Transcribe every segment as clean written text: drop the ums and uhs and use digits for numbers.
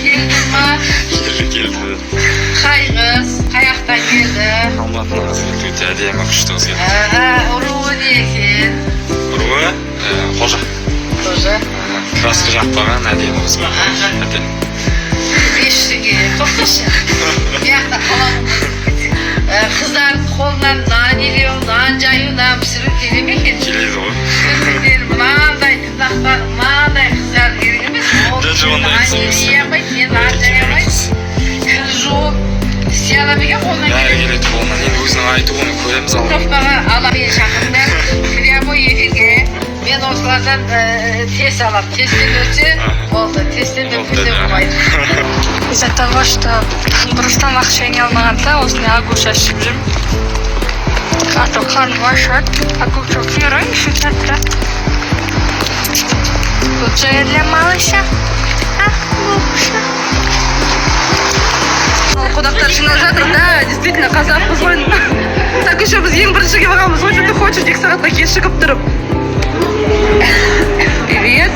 Келді ма? Келді, келді. Қай қыз, қай жақтан келді? Алматының қызы келді, өте әдемі, күшті қыз келді. Аға, руы не екен? Руы қожа. Тоже. Краска жақпаған әдемі қыз бар. Әдемі. 5 теңге, тоқташы, бұл жақта қаламын. Қыздардың қолынан нан илеу, нан жаю, нан пісіру келе ме екен? Келеді ғой. Сіздер мынандай тырнақтар, мынандай қыздар керек емес. Ол Даже ондай нан қыз емес. илей алмайды, не нан жая алмайды, кір жуып істей ала ма екен қолынан? Бәрі Келеді. келеді қолынан енді, өзінің айтуын көреміз ал. Тоқтаға ала, мені шақырыңдар прямой эфирге. Мен осылардан тест аламын. Тесттен өтсе болды, тесттен өтпесе болмайды. Из-за того, что дұрыс тамақ жей алмағанда, осындай агуша ішіп жүрмін. А то қарным ашады. Агуша пьерой еще тәтті. Тут же для малыша. Агуша. Қонақтар жиналып жатыр да, действительно қазақпыз ғой. Так, еще біз ең бірінші келіп алғанбыз ғой. Что ты хочешь, 2 сағатқа кешігіп тұрып. Привет.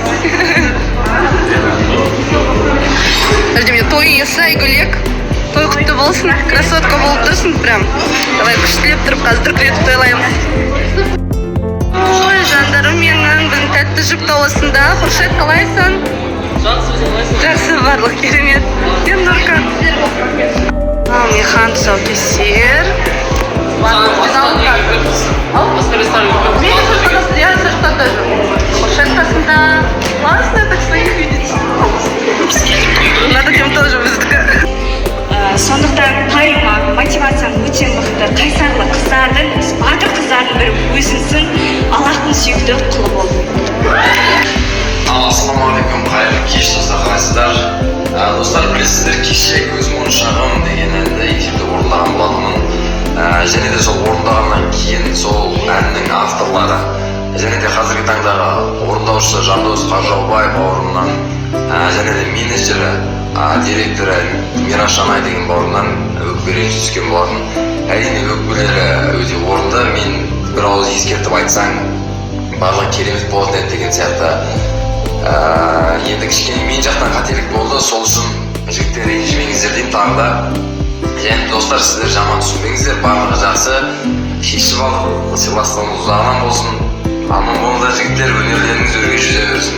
Подожди, мне той иесі Айгүлек, той құтты болсын, красотка болып тұрсың прям. Давай күштілеп тұрып, қазір дүркіретіп тойлаймыз. Ой, жандарым менің, біздің тәтті жұп та осында. Хуршет, қалайсың? Жақсы, барлық керемет. Мен Нұрка. Ал механ тұсаукесер. Ау? Мен я сырттан даже. Хуршет қасында. Классно так своих видеть. Надо тем тоже біздікі. Сондықтан пайыма, мотивацияң өте мықты, қайсарлы қыздардың, батыр қыздардың бірі өзіңсің. Аллахтың сүйікті құлы бол. Ал, ассалаумағалейкум, қайырлы кеш, достар, қалайсыздар? Достар, білесіздер, кеше «Көз моншағым» деген әнді эфирде орындаған болатынмын. Және де сол орындағаннан кейін сол әннің авторлары және де қазіргі таңдағы орындаушысы Жандос Қаржаубай бауырымнан, және де менеджері, директоры Мирас Жанай деген бауырымнан өкпе реніш түскен болатын. Әрине, өкпелері өте орынды. Мен бір ауыз ескертіп айтсаң, барлығы керемет болатын еді деген сияқты. Енді кішкене мен жақтан қателік болды, сол үшін, жігіттер, ренжімеңіздер деймін тағы да. Және, достар, сіздер жаман түсінбеңіздер, барлығы жақсы, шешіп алдық. Сыйластығымыз ұзағынан болсын, аман болыңыздар, жігіттер, өнерлеріңіз өрге жүзе берсін.